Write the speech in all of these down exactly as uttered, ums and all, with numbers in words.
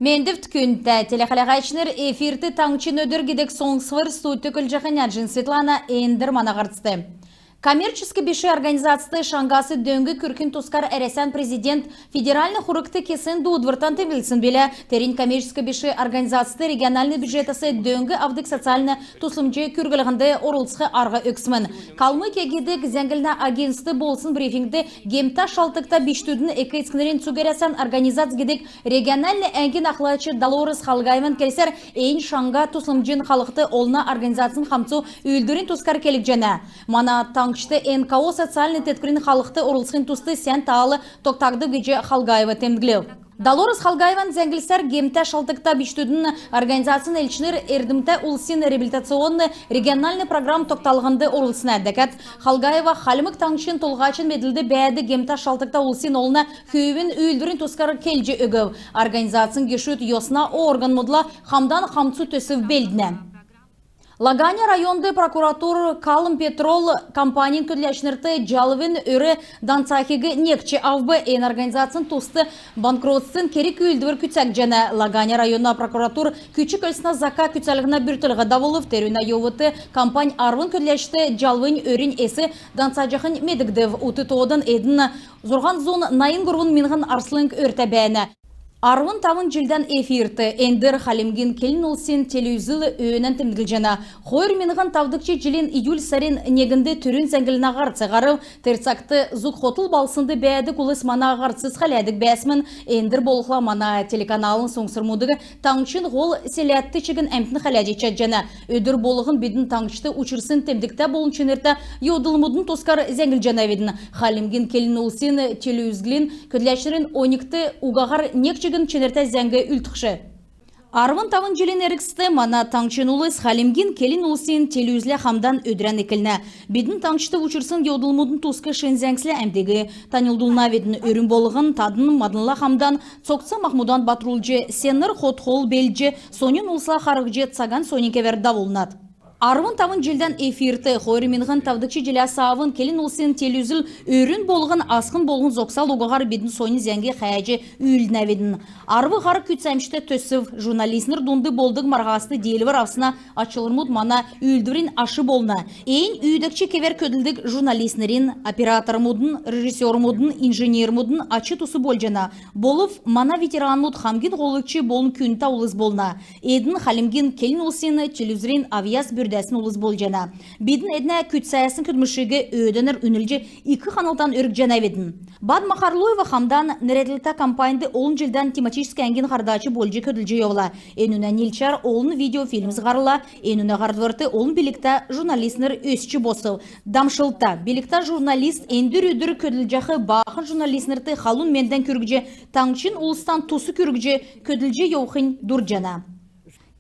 Мендвт, күндтә телехәләгәчнр! Эфирт «Таңһчин өдр» гидг соңсвр. Студьд көдлҗәхнь Нәәҗин Светлана. Эндр мана һарцд. Коммерческ биш организацд шаңһас дөң күргхин тускар Әрәсән Президент федеральн хургт кесн дуудвртан темдглсн билә. Тернь коммерческ биш организацд региональн бюджетәс дөң авдг социальн туслмҗ күрглһнд орлцх арһ өгсмн. «Калмыкия» гидг зәңгллһнә агентствд болсн брифингд «Гемтә шалтгта бичкдүдин эк-эцкнрин цуг Әрәсән организац» гидг региональн әңгин ахлач Долорес Халгаеван келсәр, эн шаңһа туслмҗин халхд олна организацин хамцу үүлдврин тускар келгдҗәнә. Мана таңһчд эн ка о социальн теткүлин халхд орлцхин туст сән таал тогтагдв гиҗ Халгаева темдглв. Долорес Халгаеван зәңглсәр, «Гемтә шалтгта бичкдүдин организацин» элчнр эрдмтә улсин реабилитационн региональн программ тогталһнд орлцна. Дәкәд Халгаева Хальмг Таңһчин Толһачин медлд бәәдг гемтә шалтгта улсин олна хүүвин үүлдврин тускар келҗ өгв. Организацин гешүд йосна органмудла хамдан хамцу төсв белднә. Лаганя районд прокуратур «Калмпетрол» компанин көдләчнрт җалвин өр данцахиг некҗ авв. Эн организацин туст банкротствин керг-үүлдвр күцәгдҗәнә. Лаганя района прокуратур күч-көлснә зака күцәлһнә бүртклһ давулв. Терүнә йовудт компань арвн көдләчд җалвин өринь эс данцаҗахнь медгдв. Ут тоодан эдн зурһан зун найн һурвн миңһн арслң өртә бәәнә. Арвн тавн җилдән эфирт. Эндр хальмгин келн улсин телеүзл өөнән темдглҗәнә. Хойр миңһн тавдгч җилин июль сарин негнд түрүн зәңгллһнә һарц һарв. Тер цагт зуг хотл балһснд бәәдг улс мана һарцс хәләдг бәәсмн. Эндр болхла мана телеканалын соңсврмудыг таңһчин һол селәдт чигн әмтн хәләҗ чадҗана. Өдр болһн бидн таңһчд учрсн темдгтә болн чинртә йовдлмудын тускар зәңглҗәнәвидн. Хальмгин келн улсин телеүзлин көдләчнрин оньгт угаһар нег чигн чинртә зәңг үлдхш. Арвн тавн җилин эргцд мана таңһчин улс хальмгин келн улсин телеүзлә хамдан өдрән эклнә. Бидн таңһчд учрсн йовдлмудын туск шин зәңгслә әмтиг таньлдулнавидн. Өрүн болһн тадн маднла хамдан цогц-махмудан батрулҗ, сенр хот-хол белдҗ, соньн улсла харһҗ, цаган соньн кевәр давулнат. Арвн тавн җилдән эфирт. Хойр миңһн тавдгч җиләс авн келн улсин телеүзл өрүн болһн, асхн болһн зогсал угаһар бидн соньн зәңг хәәҗ үүлднәвидн. Арв һар күцәмҗтә төсв. Журналистнр дунд болдг марһаст диилвр авсна ачлврмуд мана үүлдврин аш болна. Эн үүдәгч кевәр көдлдг журналистнрин, оператормудын, режиссермудын, инженермудын ач-тус болҗана. Болв мана ветеранмуд хамгин һолгч болн күндтә улс болна. Эдн хальмгин келн улсин телеүзлин авъяс бүрдәсн улс болҗана. Бидн эднә күцәсн көдлмшиг өөдәнәр үнлҗ, ик ханлтан өргҗәнәвидн. Бадма Харлуева хамдан нерәдлтә компаньд олн җилдән тематическ әңгин һардач болҗ көдлҗ йовла. Энүнә нилчәр олн видеофильмс һарла. Энүнә һардврт олн билгтә журналистнр өсч босв. Дамшлта, билгтә журналист эндр өдр көдлҗәх баахн журналистнрт халун мендән күргҗ, таңһчин улстан тус күргҗ көдлҗ йовхинь дурдҗана.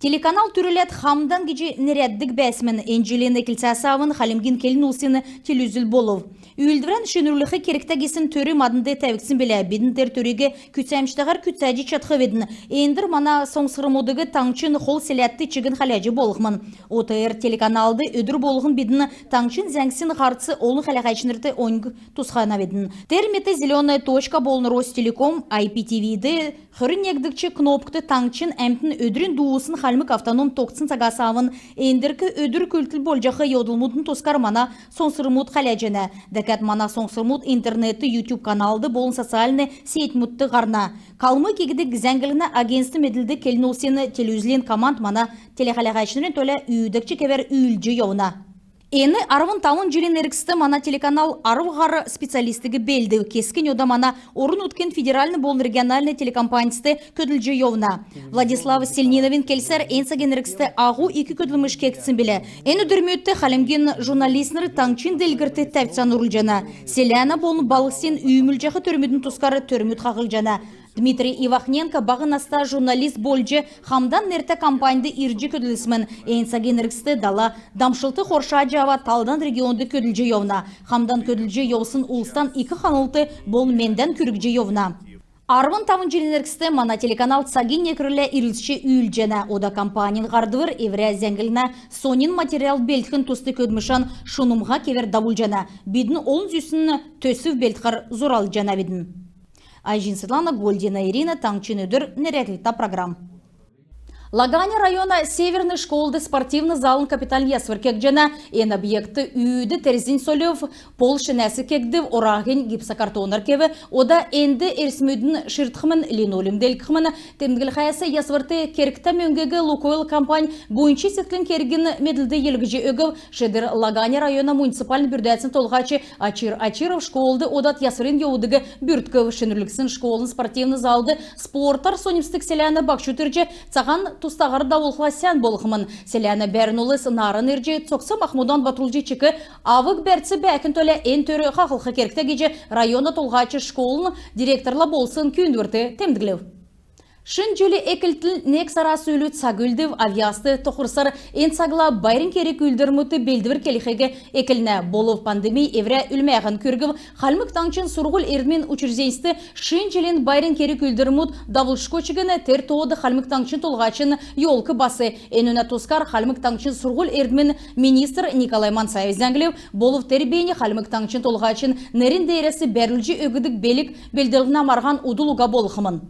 Телеканал түрүләд «Хамдан» гиҗ нерәддг бәәсмн. Эн җилин эклцәс авн хальмгин келн улсин телеүзл болв. Үүлдврән шинрүлх кергтә гисн төр маднд тәвгдсн билә. Бидн тер төриг күцәмҗтәһәр күцәҗ чадхвидн. Эндр мана соңсврмудыг таңһчин хол селәдт чигн хәләҗ болхмн. ОТР телеканалд өдр болһн бидн таңһчин зәңгсин һарц олн хәләһәчнрт оньг тусханавидн. Тер мет «Зелёная точка» болн «Ростелеком» ай пи ти ви-д хөрн негдгч кнопкт таңһчин әмтн өдрин дуусн хальмг автоном тогтсн цагас авн эндрк өдр күртл болҗах йовдлмудын тускар мана соңсврмуд хәләҗәнә. Дәкәд мана соңсврмуд интернетд, YouTube каналд болн социальн сетьмүдт һарна. «Калмыкия» гидг зәңгллһнә агентствин медлд келн улсин телеүзлин команд мана телехәләһәчнрин төлә үүдәгч кевәр үүлдҗ йовна. Эн арвн тавн җилин эргцд мана телеканал арв һар специалистиг белдв. Кесгнь ода мана орн-нутгин федеральн болн региональн телекомпаньст көдлҗ йовна. Владислав Сельниновин келсәр, эн цагин эргцд аһу ик көдлмш кегдсн билә. Эн өдрмүдт хальмгин журналистнр таңһчин делгрлтд тәвцән орулҗана. Селәнә болн балһсин үүмүлҗәх төрмүдин тускар төрмүд хаһлҗана. Дмитрий Ивахненко баһ наста журналист болҗ «Хамдан» нертә компаньд ирҗ көдлсмн. Эн цагин эргцд дала дамшлт хоршаҗ авад, талдан регионд көдлҗ йовна. Хамдан көдлҗ йовсн улстан ик ханлт болн мендән күргҗ йовна. Арвн тавн җилин эргцд мана телеканал цагин некврлә ирлцҗ үүлдҗәнә. Ода компанин һардвр эврә зәңгллһнә соньн материал белдхин туст көдлмшән шунмһа кевәр давулҗана. Бидн олн зүсн төсв белдхәр зуралҗанавидн. Айҗин Светлана, Гольдина Ирина, «Таңһчин өдр» нерәдлтә программ. Лаганя района Северный школд спортивн залын капитальн ясвр кегдҗәнә. Эн объектд үүд терзин сольв, пол шинәс кегдв, ораһинь гипсокартонар кев. Ода энд эрсмүдин ширдхмн, линолеум делгхмн. Темдглхәс, ясврт кергтә мөңгиг «Лукойл» компань буйнч седклин кергин медлд йилһҗ өгв. Шидр Лаганя района муниципальн бүрдәцин толһач Ачир Ачиров школд одад ясврин йовудыг бүрткв. Шинрүлгсн школын спортивн залд спортар соньмсдг селәнә баһчуд ирҗ, цаһан тустаһар давулхла, сән болхмн. Селәнә бәәрн улс нааран ирҗ, цогц-махмудан батрулҗ, чик авг-бәрц бәәхин төлә эн төр хаһлх кергтә гиҗ района толһач школын директорла болсн күүндврт темдглв. Шин җилин эклтин нег сарас үлү цаг үлдв. Авъяст тохрсар эн цагла байрин керг-үүлдврмүдт белдвр келхиг эклнә. Болв пандемий эврә үлмәһән күргв. Хальмг Таңһчин сурһуль-эрдмин учрежденьст шин җилин байрин керг-үүлдврмүд давулшго чигн, тер тоод Хальмг Таңһчин Толһачин ёлк бас. Энүнә тускар Хальмг Таңһчин сурһуль-эрдмин министр Николай Манцаев зәңглв. Болв тер бийнь Хальмг Таңһчин Толһачин нерн деерәс бәрүлҗ өгдг белг белдлһнә марһан удл уга болхмн.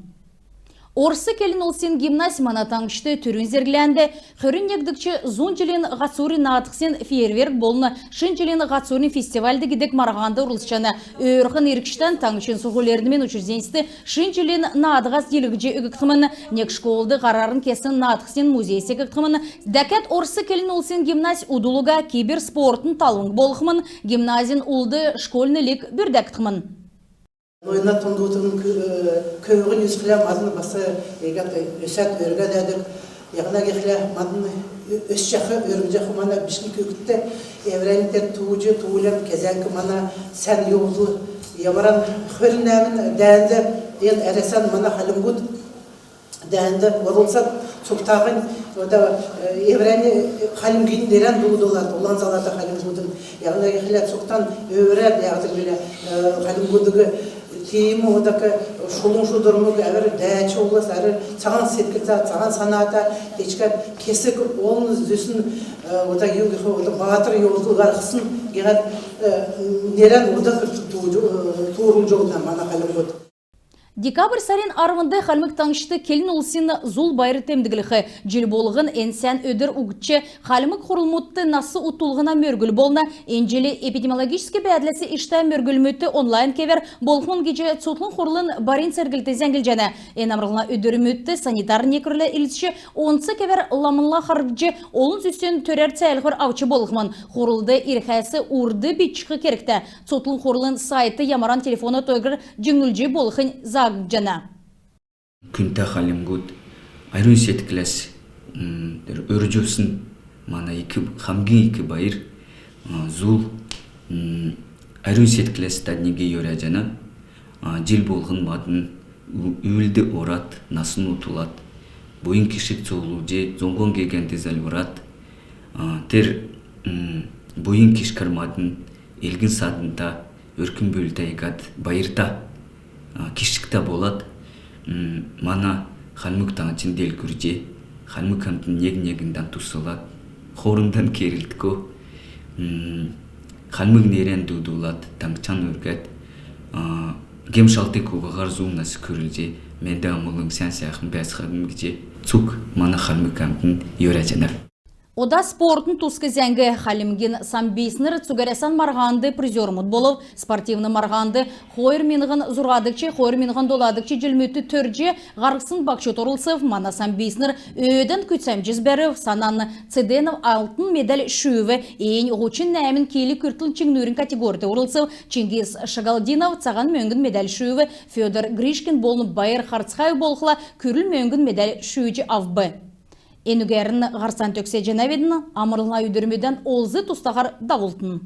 Орс келн улсин гимназь мана таңһчд түрүн зергләнд хөрн негдгч зун җилин һацурин наадһсин фейерверк болн шин җилин һацурин фестивальд гидг марһанд орлцҗана. Өөрхн иргчдән таңһчин сурһуль-эрдмин учрежденьст шин җилин наадһас йилһҗ өггдхмн. Нег школд һарарн кесн наадһсин музей секгдхмн. Дәкәд орс келн улсин гимназь удл уга киберспортын талвң болхмн. Гимназин улд школьн лиг бүрдәгдхмн. Нойна тундутын кө-, көвүһин үзхлә мадн бас иигәд өсәд өргәләдг. Яһна гихлә мадн өсчәх, өргҗәх мана бичкн күүкдт эврәннь тер тууҗ, туулән кезәңк мана сән йовдл. Ямаран хөрн нәәмн дәәнд эн Әрәсән мана хальмгуд дәәнд орлцад, цугтаһинь ода, э, эврәннь, э, хальмгин нерән дуудулад, улан залада хальмгудын. Яһна гихлә цугтан өврәд яһдг билә, э, хальмгудыг тиим одак шулун шудрмг, әвр дәәч улс, әвр цаһан седклтә, цаһан саната, тиигхд кесг олн зүсн, э, ода юн гих, ода баатр йовдл һарһсн гиһәд, э, нерән ода туурулҗ одна мана хальмгуд. Декабрь сарин арвнд Хальмг Таңһчд келн улсин зул байр темдглх. Җил болһн эн сән өдр угтҗ, хальмг хурлмудт нас утдулһна мөргүл болна. Эн җил эпидемиологическ бәәдләс иштә мөргүлмүд онлайн кевәр болхмн гиҗ цутхлң хурлын барин церглт зәңглҗәнә. Эн амрлһна өдрмүдт санитар некврлә ирлцҗ, онц кевәр ламнрла харһҗ, олн зүсн төрәр цәәлһвр авч болхмн. Хурлд ирхәс урд бичх кергтә. Цутхлң хурлын сайтд ямаран телефона тойгар җиңнүлҗ болхнь заагдҗана. Күндтә хальмгуд, әрүн седкләс, м, өрҗәсн мана ик, хамгин ик байр, а, зул, м, әрүн седкләс тадниг йөрәҗәнә. А, җил болһн мадн ү-, үүлд орад, насн утдулад, буйн кишг цуглулҗ, зуңһун гегәнд зальврад, а, тер, м, буйн кишгәр мадн элгн-саднта, өрк-бүлтә иигәд байрта, а, кишгтә болад, м, мана Хальмг Таңһчин делгрҗ, хальмг әмтн нег-негндән туслад, хоорндан керлдго, м, хальмг нерән дуудулад, таңһчан өргәд, а, гем-шалтг угаһар зун нас күрлҗ, менд амулң, сән сәәхн бәәцхәм гиҗ цуг мана хальмг әмтн йөрәҗәнәв. Ода спортын туск зәңг. Хальмгин самбистнр цуг Әрәсән марһанд призермуд болв. Спортивн марһанд хойр миңһн зурһадгч, хойр миңһн доладгч җилмүдт төрҗ һарһсн баһчуд орлцв. Мана самбистнр өөдән күцәмҗс бәрв. Санан Цеденов алтн медаль шүүв. Эннь һучн нәәмн кил күртл чиңнүрин категорьт орлцв. Чингис Шагалдинов цаһан мөңгн медаль шүүв. Федор Гришкин болн Байр Харцхаев болхла күрл мөңгн медаль шүүҗ авв. Энүгәрн һарцан төгсәҗәнәвидн. Амрлһна өдрмүдән олз-тустаһар давултн.